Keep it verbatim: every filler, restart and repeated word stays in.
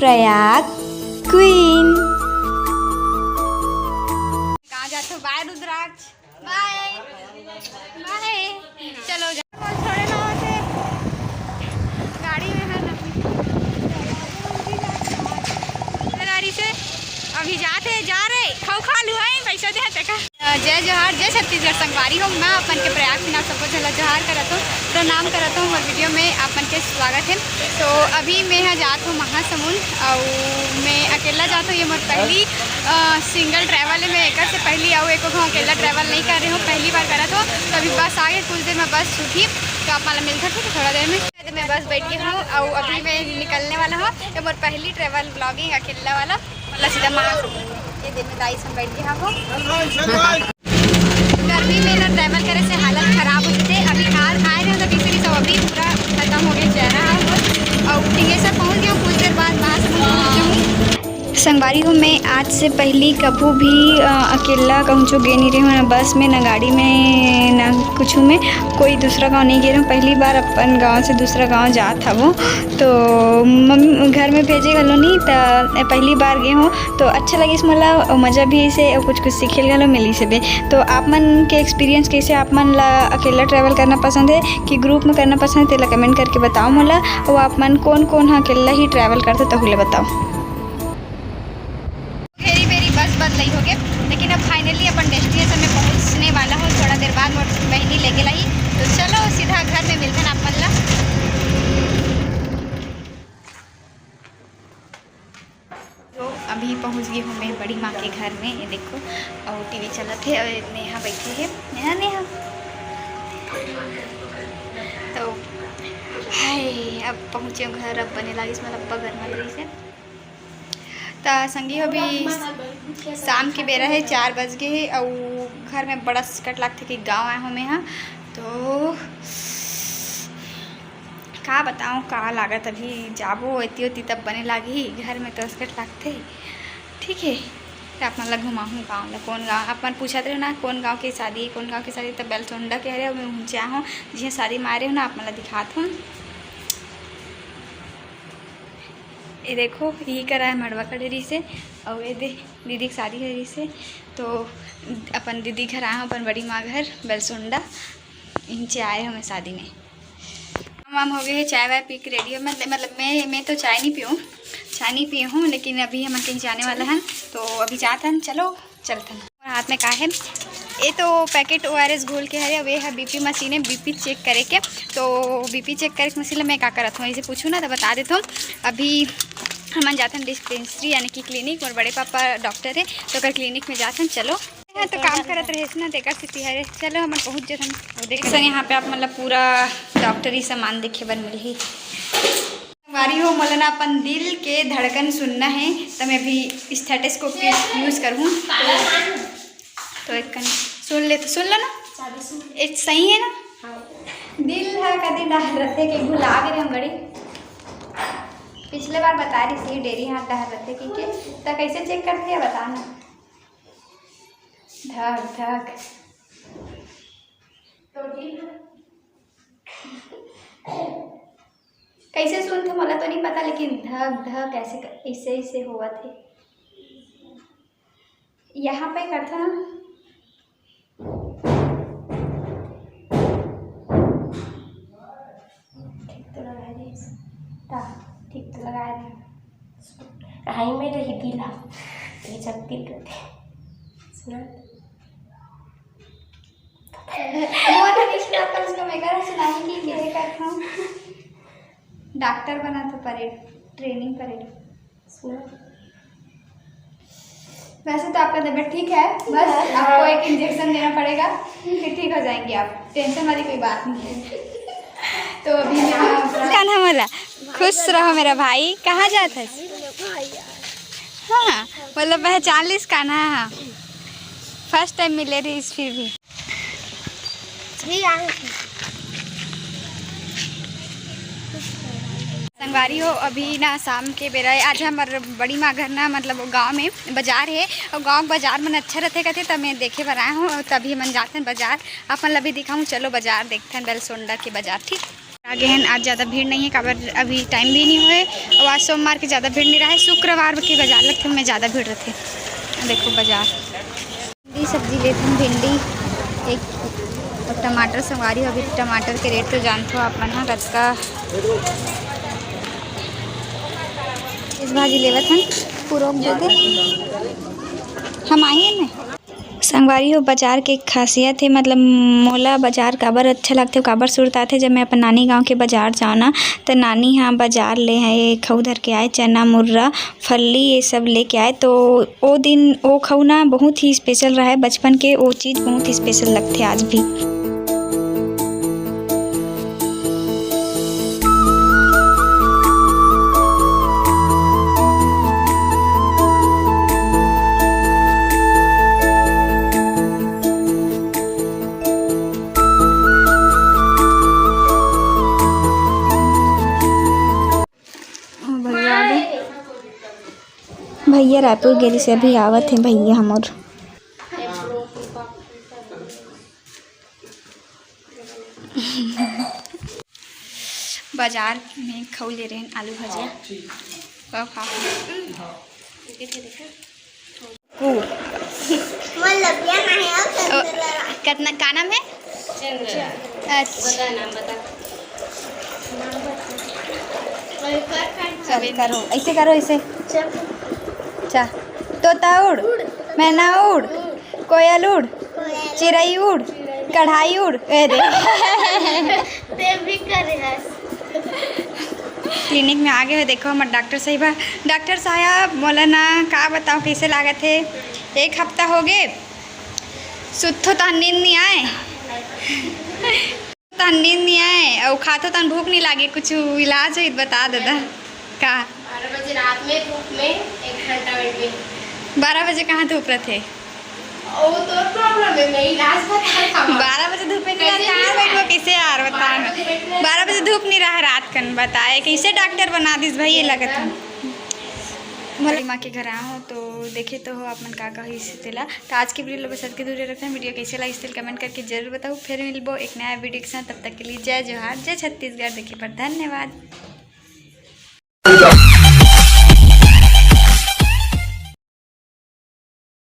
Prayag queen. कहाँ जाथो? बाय रुद्राक्ष। बाय। बाय। चलो, जा। छोड़े ना होते। गाड़ी में है ना। रिश्तेदारी से अभी जाते, जा रहे। खाऊ खा लू है, पैसा दे हते का? अ, जय जोहार, जय छत्तीसगढ़ संगवारी हो। मैं अपन के प्रयाग के नाम सबको झला जोहार करत हूँ, प्रणाम करत हूँ। मोर वीडियो में आप मन के स्वागत है। तो अभी मैं यहाँ जात हूँ महासमुंद, और मैं अकेला जात हूँ। ये मोर पहली, अ, सिंगल ट्रैवल है। मैं एकर से पहली आऊ एको घाव अकेला ट्रैवल नहीं कर रही हूँ, पहली बार करत हूँ। तो अभी बस आ गए, कुछ देर में बस छूटी, तो आप मन ला मिलता, ठीक है, थोड़ा देर में। मैं बस बैठ गई हूँ और अभी मैं निकलने वाला हूँ। ये मोर पहली ट्रैवल व्लॉगिंग अकेला वाला, मतलब सीधा महासमुंद। ये दिन में दाई संग बैठ गया हूँ। गर्मी में ना ट्रैवल करे से हालत खराब हो जाते। अभी आ, आए रहे तो किसी सब अभी पूरा खत्म हो गया चेहरा और फिंगेश्वर पहुँच गया हूँ। कुछ देर बाद महासमुंद पहुँच जाऊँगी। संगवारी हो, मैं आज से पहली कभू भी, अ, अकेला कहूँ जो गे नहीं रही हूँ, ना बस में, ना गाड़ी में, ना कुछ में। कोई दूसरा गाँव नहीं गे रही हूँ, पहली बार अपन गाँव से दूसरा गाँव जात हवो। तो मम्मी घर में भेजे घलो नहीं, त पहली बार गे हूँ, तो अच्छा लगिस मोला, अउ मजा भी आइसे, अउ कुछ कुछ सीखे ल घलो मिलिस हवे। तो आप मन के एक्सपीरियंस कैसे, आप मन ला अकेला ट्रैवल करना पसंद है कि ग्रुप में करना पसंद है, तेला कमेंट करके बताओ मोला। अउ आप मन कौन कौन ह अकेला ही ट्रैवल करते, तहू ले बताओ। घेरी बेरी बस बदलई हो गए, लेकिन अब फाइनली अपन डेस्टिनेशन में पहुंचने वाला हो। थोड़ा देर बाद मोर बहनी लेके लाई, तो चलो सीधा घर में मिलते हैं आप मन ला। तो अभी पहुंच गई हूँ मैं बड़ी माँ के घर में। ये देखो, और टीवी चलत है और नेहा बैठी है, नेहा, नेहा। तो हाय, अब पहुँचे घर, अब बने लागिस, मतलब अब्बा घर में रही से। त संगी हो, अभी शाम के बेरा है, चार बज गए है, और घर में बड़ा सकट लागथे कि गाँव आए हो मैं, हाँ। तो का बताऊँ, का लागत, अभी जाबो एती ओती तब बने लागही, घर में तो असकट लागथे। ठीक है, तो आप मन ला घुमाहूँ गाँव ला, कौन गाँव, आप मन पूछत रहे ना कौन गाँव के शादी, कौन गाँव के शादी, तब बेलसोंडा के हरे, मैं पहुँचे हूँ, जिहाँ शादी मारे हो ना, आप मन ला दिखात हूँ। ये देखो, यही करा है मड़वा खड़े रही से, और ये दे दीदी की शादी हरी से, तो अपन दीदी घर आए हूँ, अपन बड़ी माँ घर बेलसोंडा, इनसे आए हमें शादी में। हम हम हो गए हैं चाय वाय पी के रेडी हो। मतलब, मतलब मैं मैं तो चाय नहीं पीऊँ, चाय नहीं पी हूँ, लेकिन अभी हम कहीं जाने वाला है, तो अभी जाते हैं। चलो चलते हैं। और हाथ में का है? ये तो पैकेट ओ आर एस घोल के है, वे है बीपी मशीन है, बीपी चेक करे के। तो बीपी चेक करे के मशीन में का करत हूँ, इसे पूछू ना तो बता देता हूँ। अभी हमन जाथन डिस्पेंसरी यानी कि क्लिनिक, मोर बड़े पापा डॉक्टर है, तो ओकर क्लिनिक में जाथन। चलो, यहाँ तो काम करत रहे ना, तेकर सेती हरे। चलो, हमन पहुँच जथन। और देख सर, यहाँ पे आप मतलब पूरा डॉक्टरी सामान देखे बर मिलही। संगवारी हो, मोला ना अपन दिल के धड़कन सुनना है, तो मैं अभी स्टेथोस्कोप के यूज करूँ। तो, तो एक कन सुन ले, तो सुन लो ना। ये सही है ना? दिल ह कति डहर रथे कि भुला गे रे हम गड़ी। पिछले बार बता रही थी डेरी हाथ डहर रथे कि के, त कैसे चेक करथे बता ना। धक धक। कैसे सुनथे मोला तो नहीं पता, लेकिन धक धक ऐसे क-, ऐसे ऐसे होवत हे। यहाँ पे करथा ना। ठीक तो लगाए रहे। ता, ठीक तो लगाए रहे। कहाई में रही दिला। ये जब दिल करते। सुना? वो तो नहीं सुना, पर उसको मैं कह रहा सुनाई नहीं कि ये करता हूँ। डॉक्टर बना तो परेड, ट्रेनिंग परेड। सुना? वैसे तो आपका तबीयत ठीक है, बस आपको एक इंजेक्शन देना पड़ेगा, फिर ठीक हो जाएंगे आप। टेंशन वाली कोई बात नहीं है। तो अभी मैं कान्हा मोला, खुश रहो मेरा भाई। कहाँ जात है? हाँ, मतलब पहचान लिस कान्हा। हाँ, फर्स्ट टाइम मिले रही, फिर भी। संगवारी हो, अभी ना शाम के बेरा हे। आज हमर बड़ी माँ घर ना, मतलब गाँव में बाजार हे, और गाँव के बाजार मन अच्छा रथे कथे, त मैं देखे बर आए हूँ, और तभी मन जाथन बाजार। अपन ला भी दिखाऊँ, चलो बाजार देखथन, बेलसोंडा के बाजार, ठीक। आगे हैं, आज ज़्यादा भीड़ नहीं है, काबर अभी टाइम भी नहीं होए, और आज सोमवार के ज़्यादा भीड़ नहीं रहा है। शुक्रवार के बाजार लगथे, ओमे ज़्यादा भीड़ रहथे। देखो बाजार, भिंडी सब्जी लेथन, भिंडी एक, और टमाटर। संगवारी हो, अभी टमाटर के रेट तो जानथो आप मन ह, कतका। इस भाजी लेवत हन, पुरोक दे दे। हम आए हैं ना। संगवारी हो, बाजार के खासियत हे, मतलब मोला बाजार काबर अच्छा लगथे, काबर सुरताथे, जब मैं अपन नानी गांव के बाजार जाओ ना, त नानी हा बाजार ले हे खऊ धर के आए, चना, मुर्रा, फल्ली, ये सब लेके आए। तो ओ दिन ओ खऊ ना बहुत ही स्पेशल रहा है, बचपन के ओ चीज़ बहुत ही स्पेशल लगथे आज भी। भैया रायपुर गे रिहिस, अभी आवत हे भैया हमर। बाजार में खऊ ले रहेन आलू भजिया। कतना, का नाम है? अच्छा। चल, करो, ऐसे करो, ऐसे। चा, तोता उड़, मैना उड़, कोयल उड़, चिरई उड़, कढ़ाई उड़। ए दे। क्लिनिक में आगे हो, देखो हमर डॉक्टर साहिबा। डॉक्टर साहब, मोला ना का बताओ, कैसे लागत हे, एक हफ्ता हो गे, सुत्थो तहन नींद नहीं आए। तहन नींद नहीं आए, अउ खाथो तहन भूख नहीं लागे। कुछ इलाज होही त बता ददा। का? बारह बजे रात में धूप में एक घंटा बैठ गई। बारह बजे कहाँ धूप रहथे? वो तो प्रॉब्लम है, मैं इलाज बता रहा हूँ। बारह बजे धूप में नहीं रहता, कहाँ बैठबो, कैसे यार, बता ना। बारह बजे धूप नहीं रहा रात कन, बताए कैसे डॉक्टर बना दिस भाई, ये लगत है। मोला माँ के घर आए हो तो देखे तो हो आप मन का का होइस तेला। तो आज की वीडियो ला बस अतके दूर रखना। वीडियो कैसे लागिस तेला कमेंट करके जरूर बताओ। फिर मिलबो एक नया वीडियो के साथ, तब तक के लिए जय जोहार, जय छत्तीसगढ़। देखे पर धन्यवाद।